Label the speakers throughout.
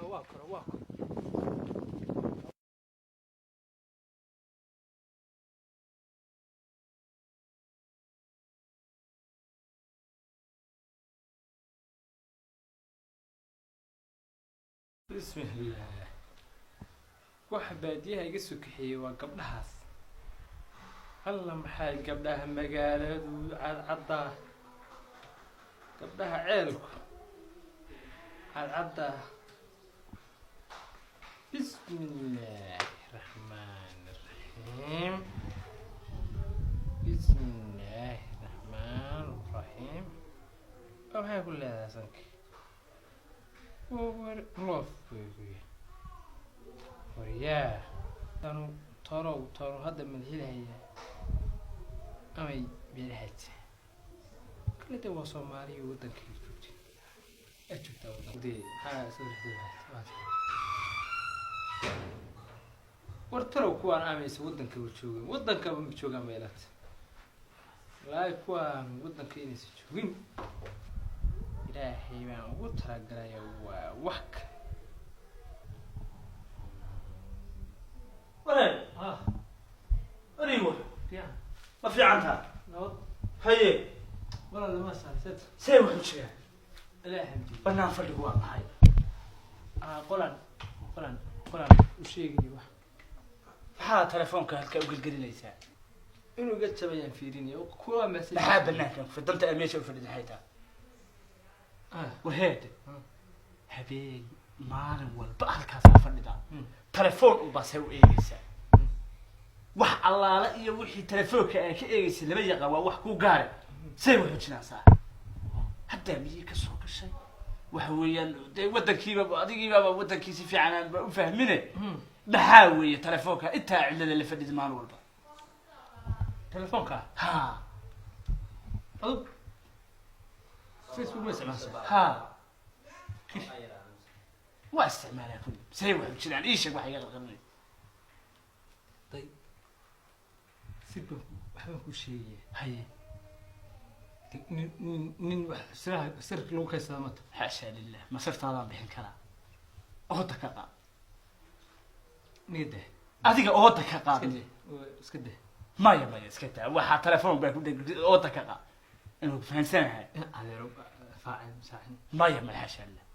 Speaker 1: Waa koro, waa koro. Bismillaah. Waxa baadiyaha iga soo kaxeeyey waa gabdhahaas. Alla, maxay gabdhaha magaaladu cadcaddaa, gabdhaha ceelku cadcaddaa. Bismillaahi raxmaani raxiim, bismillaahi raxmaan raxiim. Waa maxay ku leedahay sanka? War loof bay ku yahay. Waryaa, tanu torow toro hadda madaxilahaya amay beeraha jira kale de. Waa Soomaaliya, waddankay joogtay, aad joogtaa waddanka dee. Maxaa soo rixday? War talow, kuwaan amaysa waddanka wa joogin, waddankaba ma joogaan baylata. Wallaahi kuwaan waddanka inaysa joogin Ilaahay baan ugu talagalaya. Waa wax kale.
Speaker 2: Wareer.
Speaker 1: Ah.
Speaker 2: Arigo.
Speaker 1: Fiican.
Speaker 2: Ma fiican taha?
Speaker 1: Nabad.
Speaker 2: Haye.
Speaker 1: Walaal, ma saarsad.
Speaker 2: See wax u jiraan?
Speaker 1: Ilaahay xamdi.
Speaker 2: Banaan fadhigu waa maxay?
Speaker 1: Ah, qolan u sheegayo wax.
Speaker 2: Maxaa telefoonka halkaa u gelgelinaysaa?
Speaker 1: Inuu iga jabayaan fiirinaya kuwa message.
Speaker 2: Maxaa banaankan ku danta aa meesha u fadhida xaytaa?
Speaker 1: Ah.
Speaker 2: Wareed.
Speaker 1: Ah.
Speaker 2: Habeen maalin walba halkaasaa fadhidaa. Telefoon unbaa see u eegaysaa. Wax allaale iyo wixii telefoonka aa ka eegaysa lama yaqaan, waa wax kuu gaare. See wax u jiraan saa? Haddaa miyay ka soo gashay? Waxa weeyaan dee waddankiiba adigiibaba waddankii si fiican aan ba u fahmine. Maxaa weeye telefoonka intaa cidlada la fadhida maalin walba?
Speaker 1: Telefoonka?
Speaker 2: Ha.
Speaker 1: Adug Facebook ma isticmaasha?
Speaker 2: Ha, waa isticmaalaa kulli. See wax u jiraan? Ii sheeg waxa iga qalqalinay.
Speaker 1: Day, si baan waxbaan kuu sheegaya.
Speaker 2: Haye.
Speaker 1: Nin wax siraha sirka lagu kaysada mata.
Speaker 2: Xaasha lilah, ma sirtaadaan bixin karaa? Ooda ka qaad.
Speaker 1: Niga deh.
Speaker 2: Adiga ooda ka qaad.
Speaker 1: Iska deh, iska deh.
Speaker 2: Maya, maya, iska daa. Waxaa telefoon baa ku dheg, ooda ka qaad inuu fahansanahay.
Speaker 1: In adeero faacin saacin.
Speaker 2: Maya, maya, xaasha lilah,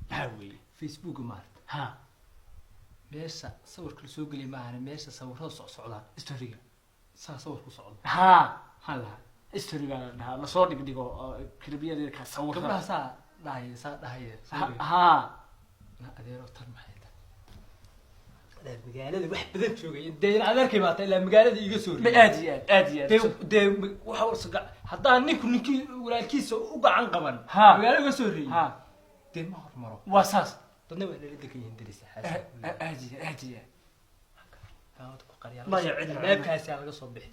Speaker 2: maxaa weeye?
Speaker 1: Facebooka maarata?
Speaker 2: Ha.
Speaker 1: Meesha sawirka lasoo geliya maahane, meesha sawirada socsocdaan.
Speaker 2: Storyga.
Speaker 1: Saa sawirku socdo.
Speaker 2: Ha.
Speaker 1: Maxaa lahaa?
Speaker 2: Storyga la dhahaa, lasoo dhigdhigo klibyada ka sawirada.
Speaker 1: Gabdhaha saa dhahaya, saa dhahaya.
Speaker 2: Ha.
Speaker 1: Na adeero, tan maxay tahay? Adeer, magaalada wax badan joogay dee, in adeerkay baata ilaa magaalada iga soo
Speaker 2: Ma aad iyo aad, aad iyo aad.
Speaker 1: Dee waxa haddaan ninku ninkii walaalkiisa u gacan qaban magaalo uga soo horreeyey dee ma hormaro.
Speaker 2: Waa saas.
Speaker 1: Dadna waa nala degan yihiin darisa.
Speaker 2: Aad iyo aad iyo aad.
Speaker 1: Gaawada ku qariyaa.
Speaker 2: Maya, cidna-
Speaker 1: Albaabkaasi laga soo bixi.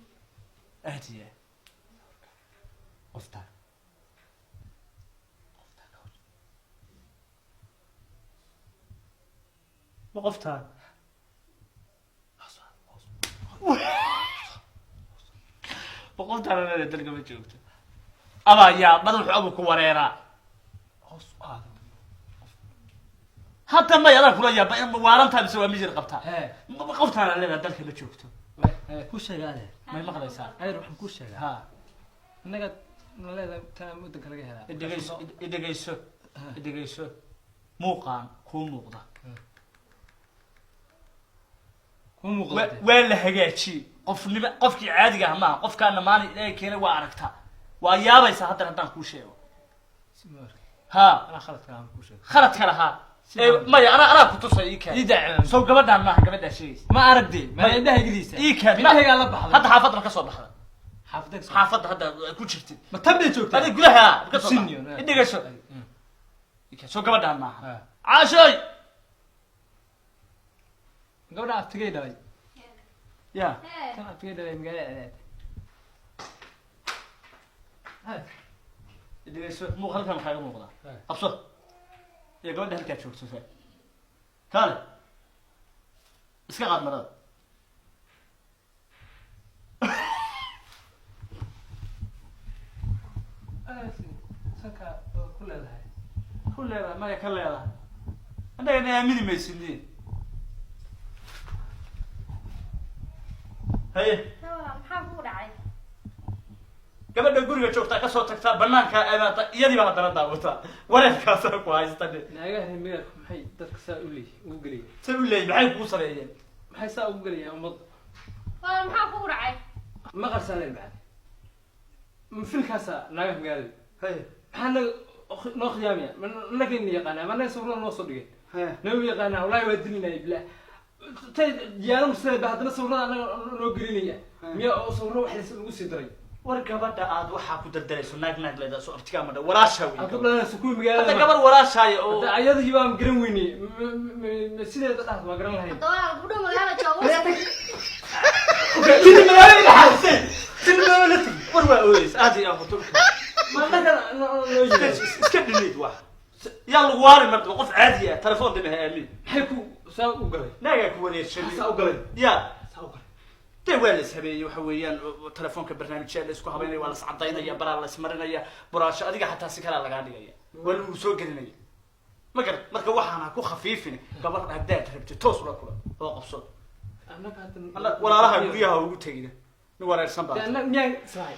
Speaker 2: Aad iyo aad.
Speaker 1: Qoftaa, qoftaa ka hor.
Speaker 2: Ma qoftaan?
Speaker 1: Hoos, hoos.
Speaker 2: Ma qoftaan anada dalka ma joogto? Abaa yaa madaxu abu ku wareeraa.
Speaker 1: Hoos u aada.
Speaker 2: Hadda may adaa kula yaaba in waalantaa mise waa mijir qabtaa?
Speaker 1: Hee.
Speaker 2: Ma qoftaan aan leedahay dalka ma joogto?
Speaker 1: Ku sheega adeer.
Speaker 2: May maqlaysaa?
Speaker 1: Adeer, waxaan ku sheegaa.
Speaker 2: Ha.
Speaker 1: Innaga na leedahay taa waddanka laga helaa.
Speaker 2: Idhegeyso, idhegeyso, idhegeyso. Muuqaan kuu muuqda.
Speaker 1: Kuu muuqda dee.
Speaker 2: Waa la hagaajiyey qofnimo. Qofkii caadiga ah maaha qofkaana maalin Ilaahay keenay. Waa aragtaa, waa yaabaysaa haddan haddaan kuu sheego.
Speaker 1: Si ma arkin.
Speaker 2: Ha.
Speaker 1: Anaa khaladka aan kuu sheego.
Speaker 2: Khaladka lahaa. Ee, maya, anaa ku tusay, ii keen.
Speaker 1: Ii daacimaan.
Speaker 2: Sow gabadhaan maaha gabadhaa sheegaysa?
Speaker 1: Ma aragde, ma indhaha igdiisa.
Speaker 2: Ii keen.
Speaker 1: Indhahaygaa la baxday.
Speaker 2: Hadda xaafadda ma ka soo baxda?
Speaker 1: Xaafadda ka soo.
Speaker 2: Xaafadda hadda ku jirtid.
Speaker 1: Ma tan bay joogtaa?
Speaker 2: Adiga gudaha ka soo
Speaker 1: Sinyo,
Speaker 2: baxda. Idhegeyso. Ii keen. Sow gabadhaan maaha?
Speaker 1: Ah.
Speaker 2: Caashoy.
Speaker 1: Gabadha abtigay dhalay.
Speaker 2: Ya.
Speaker 1: Tan abtigay dhalay magaalada aadaad.
Speaker 2: Idhegeyso, muuq halkan maxaa iga muuqdaa?
Speaker 1: Ah.
Speaker 2: Qabso iyo gabadha halkaa joogto se kaale iska qaad marada.
Speaker 1: Sanka ku leedahay.
Speaker 2: Ku leedahay, maya, ka leedahay. Annagana aamini maysid. Haye.
Speaker 3: Walaal, maxaa kugu dhacay?
Speaker 2: Gabadha guriga joogtaa kasoo tagtaa, banaankaa aadaata, iyadiiba haddana daawataa. Wareerkaasaa ku haysta dhe.
Speaker 1: Naagaha reer magaalku maxay dadka saa u leeyihin, ugu gelayaan?
Speaker 2: Say u leeyihin? Maxay kuu sameeyeen?
Speaker 1: Maxay saa ugu gelayaan ummadda?
Speaker 3: Walaal, maxaa kugu dhacay?
Speaker 1: Ma qarsaa leen maxay filkaasaa naagaha magaalada?
Speaker 2: Haye.
Speaker 1: Maxaa naga noo khiyaamaya? Ma nagayna yaqaanaa? Ma naga sawirada noo soo dhigeen?
Speaker 2: Haye.
Speaker 1: Nama yaqaanaa. Wallahi waa dilinaya bilaa tay diyaano mursadeed ba haddana sawirada anaga noo gelinaya miya oo sawiro wax lagu sii daray.
Speaker 2: War gabadha aad waxaa ku dardarayso, naag naag leedahay soo abtigaa madha, walaashaa wey.
Speaker 1: Aad u dhalanayso kuwii
Speaker 2: Hadda
Speaker 1: magaalada.
Speaker 2: Gabar walaashaaya oo
Speaker 1: Hadda ayadii baan garan weynay. Sideeda dhahd waa garan lahayn.
Speaker 3: Hadda walaal, gabdho magaalada jooga.
Speaker 2: Tini magaalada dhaxaysay, tini magaalada tigi. War waa ooyeysa aad iyo aad horta.
Speaker 1: Ma anaga noo
Speaker 2: Iska
Speaker 1: yimaado.
Speaker 2: Iska dhinayd wax yaa lagu waari martaba. Qof caadi ah telefoon dib ha aamin.
Speaker 1: Maxay ku saa u galay?
Speaker 2: Naagaa ku wareershaday.
Speaker 1: Saa u galay.
Speaker 2: Ya.
Speaker 1: Saa u galay.
Speaker 2: Dee waa la ishabeeyey. Waxa weeyaan telefoonka barnaamijyaa la isku habeynaya, waa la iscadaynaya, baraa la ismarinaya, buraasho adiga xataa si kalaa lagaa dhigaya, waa lagu soo gelinaya. Ma garan? Marka waxaan ha ku khafiifin. Gabadh haddaad rabti toos ula kula oo qabso.
Speaker 1: Annaga hadda
Speaker 2: Alla walaalaha guryaha ugu tegina, nin wareersan baa.
Speaker 1: Dee annaga miyaan sahay?